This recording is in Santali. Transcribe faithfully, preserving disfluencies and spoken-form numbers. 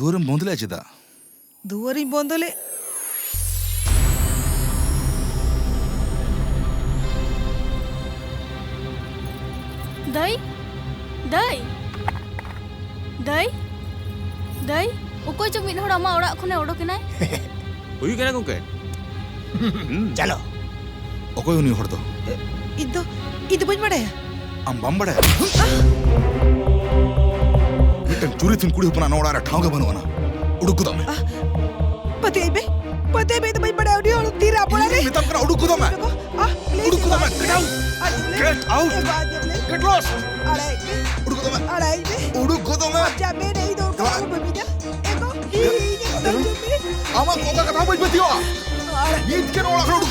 ᱫᱩᱣᱟᱹᱨᱮᱢ ᱵᱚᱱᱫ ᱞᱮᱫᱼᱟ ᱪᱮᱫᱟᱜ? ᱫᱩᱣᱟᱹᱨᱤᱧ ᱵᱚᱱᱫ ᱞᱮᱫ᱾ ᱫᱟᱹᱭ, ᱫᱟᱹᱭ, ᱫᱟᱹᱭ, ᱫᱟᱹᱭ, ᱚᱠᱚᱭ ᱪᱚ ᱢᱤᱫ ᱦᱚᱲ ᱟᱢᱟᱜ ᱚᱲᱟᱜ ᱠᱷᱚᱱᱮ ᱚᱰᱚᱠ ᱮᱱᱟᱭ᱾ ᱦᱩᱭᱩᱜ ᱠᱟᱱᱟ ᱜᱚᱝᱠᱮ᱾ ᱦᱩᱸ᱾ ᱪᱟᱞᱚ᱾ ᱚᱠᱚᱭ ᱩᱱᱤ ᱦᱚᱲ ᱫᱚ? ᱤᱧ ᱫᱚ, ᱤᱧ ᱫᱚ ᱵᱟᱹᱧ ᱵᱟᱲᱟᱭᱟ᱾ ᱟᱢ ᱵᱟᱢ ᱵᱟᱲᱟᱭᱟ? ᱢᱤᱫᱴᱟᱝ ᱪᱩᱨᱤᱛᱤᱱ ᱠᱩᱲᱤ ᱦᱚᱯᱚᱱᱟᱜ ᱱᱚᱣᱟ ᱚᱲᱟᱜ ᱨᱮ ᱴᱷᱟᱶ ᱜᱮ ᱵᱟᱹᱱᱩᱜ ᱟᱱᱟ᱾ ᱩᱰᱩᱠ ᱜᱚᱫᱚᱜ ᱢᱮ᱾ ᱯᱟᱹᱛᱭᱟᱹᱣ ᱢᱮ, ᱯᱟᱹᱛᱭᱟᱹᱣ ᱢᱮ, ᱤᱧ ᱫᱚ ᱵᱟᱹᱧ ᱵᱟᱲᱟᱭᱟ ᱩᱱᱤ ᱦᱚᱲ ᱛᱤᱨᱮ ᱟᱵᱚ ᱚᱲᱟᱜ ᱨᱮ᱾ ᱤᱧ ᱢᱮᱛᱟᱢ ᱠᱟᱱᱟ, ᱩᱰᱩᱠ ᱜᱚᱫᱚᱜ ᱢᱮ᱾ ᱩᱰᱩᱠ ᱜᱚᱫᱚᱜ ᱢᱮ᱾ Get out! Get out! Get lost! ᱟᱲᱟᱜ ᱢᱮ᱾ ᱩᱰᱩᱠ ᱜᱚᱫᱚᱜ ᱢᱮ᱾ ᱟᱲᱟᱜ ᱢᱮ᱾ ᱩᱰᱩᱠ ᱜᱚᱫᱚᱜ ᱢᱮ᱾ ᱟᱢ ᱡᱟ ᱢᱮᱱ, ᱤᱧ ᱫᱚ ᱚᱱᱠᱟ ᱵᱟᱹᱧ ᱵᱟᱹᱜᱤᱭᱟ᱾ ᱮ ᱜᱚ, ᱤᱧ, ᱤᱧ, ᱤᱧ, ᱟᱢᱟᱜ ᱚᱠᱟ ᱠᱟᱛᱷᱟ ᱦᱚᱸ ᱵᱟᱹᱧ ᱯᱟᱹᱛᱭᱟᱹᱣᱟ᱾ ᱟᱲᱟᱜ ᱢᱮ᱾ ᱱᱤᱛ ᱜᱮ ᱱᱚᱣᱟ ᱚᱲᱟᱜ ᱠᱷᱚᱱ ᱩᱰᱩᱠ